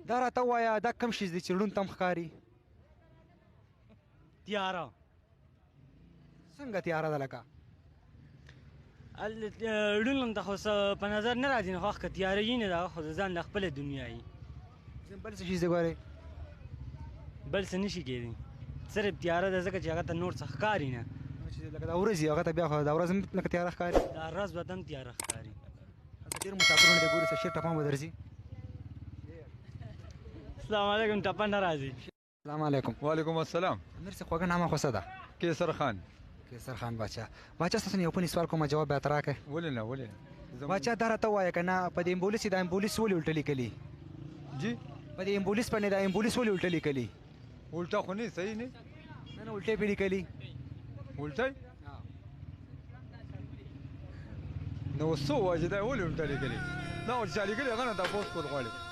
دا راته ووایه، دا کوم شیز دی چې ړوند ته هم ښکاري؟ تیاره. څنګه تیاره ده؟ لکه ړوند ته خو څه په نظر نه راځي، نو خو که تیاره یي نه، دا خو ځان له خپله دنیا یي. بل څه شیز دی ګورې؟ بل څه نشي کېدی، صرف تیاره ده، ځکه چې هغه ته نور څه ښکاري نه. لکه دا ورځ هغه ته بیا خو دا ورځ هم لکه تیاره ښکاري. دا ورځ به هم تیاره ښکاري. ډېر مسافرونه دی ګوري، څه شعر ټپه به درځي. السلام علیکم. ټپه نه راځي. السلام علیکم. وعلیکم السلام. امیر صاحب، خوږه نامه خو څه ده؟ کیسر خان. کیسر خان باچا. باچا، ستاسو نه یو پني سوال کوم، جواب به راکړئ. ولې نه، ولې نه. باچا، دا راته ووایه که نه، په دې امبولیس، دا امبولیس ولې الټه لیکلي؟ جی؟ په دې امبولیس باندې دا امبولیس ولې الټه لیکلي؟ الټه خو نه، صحیح نه. نه نه، الټه پې لیکلي. الټه نو څه وایي چې دا ولې الټه لیکلي؟ دا ور چا لیکلي هغه نه تپوس کول غواړي.